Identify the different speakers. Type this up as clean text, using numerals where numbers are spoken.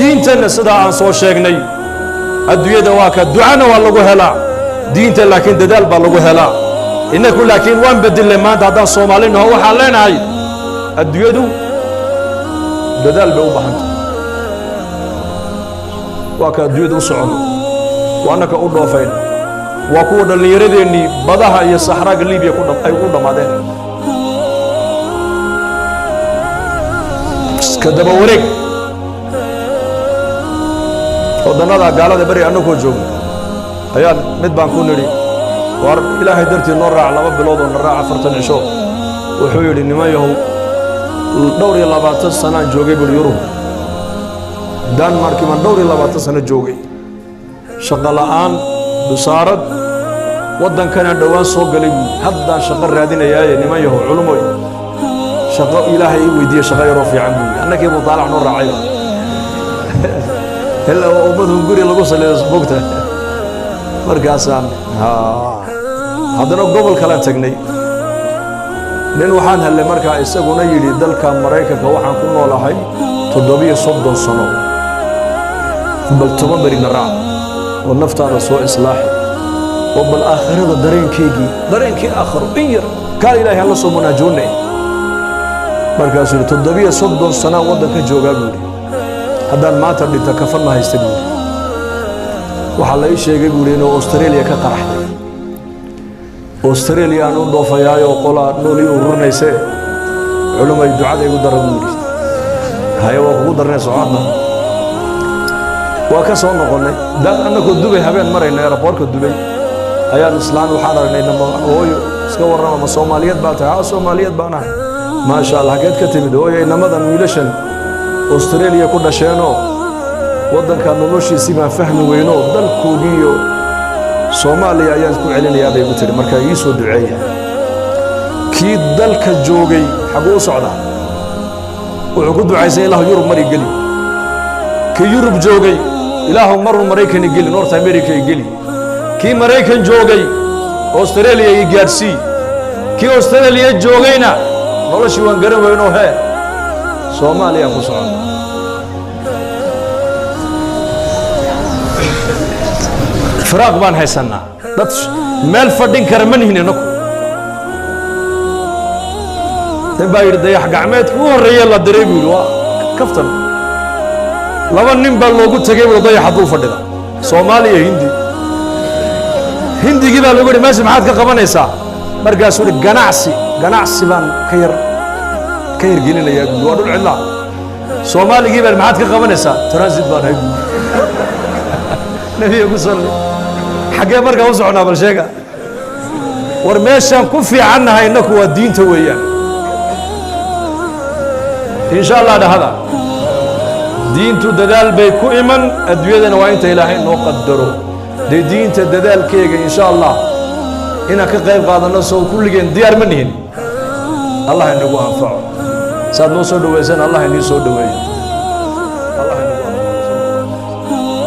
Speaker 1: Diintanna sidaa aan soo sheegnay, adduunyada waa ka ducana waa lagu helaa, diinta laakiin dadaal baa lagu helaa. Innaku laakiin waan bedilnay. Maanta haddaan Soomaali naho, waxaan leenahay adduunyadu dadaal bay u baahantay. Waa ka adduunyada u socono, waa annaka u dhoofayn, waa kuwa dhallinyaradeenii badaha iyo saxraaga Libiya ay u dhammaadeen. Iska daba wareeg waddannada gaalada beri annagoo joogno ayaan mid baan ku nidhi, war Ilaahay dartii noo raac 2 bilood oo na raac 40 cisho. Wuxuu yidhi, niman yahow, dhowr iyo labaatan sanaan joogay buri Yurub, Danmarki baan dhowr iyo labaatan sano joogay, shaqo la'aan, bisaarad, waddankanaan dhowaan soo galay buuri, haddaan shaqo raadinayaaye, niman yahow culumoy, shaqo Ilaahay ii weydiiye, shaqo yaroo fiican buuri. Annakii buu daalac noo raacayba, ilaa waa ummadun guri lagu saliyo bogta. Markaasaan haddana gobol kalaan tagnay, nin waxaan hellay markaa isaguna yidhi, dalka Maraykanka waxaan ku noolahay 37 sano, bal 10 berina raac oo naftaada soo islaaxi oo bal aakhirada dareenkeygii, dareenkii aakhiro in yar kaal Ilaahay hala soo munaajoonay. Markaasuu yidhi, 37 sanaan waddanka joogaa buu yidhi, haddaan maanta dhinta kafan ma haysta buu yidhi. Waxaa la ii sheegay buu yidhi inuu Australia ka qaraxday, Australia aan u dhoofayaayoo qolaa nool ii ururinayse, culumay ducada igu dara buu yidhi. Haye, waa kugu darnay socodna. Waa ka soo noqonnay annagoo Dubay habeen marayna, airportka Dubay ayaan islaan waxaan aragnay nama. Hooyo, iska warrama, ma Soomaaliyeed baa tahay? Haa, Soomaaliyeed baan ahay. Maasha Allah, xageed ka timid hooyo? Inamadan wiilashan Australia ku dhasheenoo waddanka noloshiisii baan fahmi weynoo dalkoogiiyo Soomaaliya ayaan ku celinayaa bay ku tidhi, marka ii soo duceeya. Kii dalka joogay xaguu u socdaa? Wuxuu ku ducaysay, Ilaahu Yurub mari geli. Kii Yurub joogay, Ilaahu maruu Maraykani geli, North America i geli. Kii Maraykan joogay, Australia i gaadhsii. Kii Australia joogayna, noloshii waan garan weynoo hee Soomaaliyaan ku soconnaa. Firaaq baan haysannaa, dad meel fadhin kara ma nihin inaku. Nin baa yidhi, dayax gacmeedkii u horreeye la diray buu yidhi, waa kaftan, 2 nin baa loogu tegey buu dayax hadduu fadhida, Soomaaliya, Hindi. Hindigii baa lagu yidhi, meesha maxaad ka qabanaysaa? Markaasuu yidhi, ganacsi, ganacsi baan ka yar ka hirgelinayaa buui, waa dhul cidlaa. Soomaaligii baa, maxaad ka qabanaysaa? Transit baan ahay buui. Nebiga ku salli. Xaggee markaa u soconaa? Bal sheega. War meeshaan ku fiicannahay innaku waa diinta weeyaan. Insha Allah dhahada, diintu dadaal bay ku iman, adduunyadana waa inta Ilaahay noo qadaro. Dee diinta dadaalkeega insha Allah inaan ka qayb qaadanno soo kulligeen diyaar ma nihin? Allah inagu anfaco. Saad noo soo dhaweysaan, Allah inii soo dhaweeyo.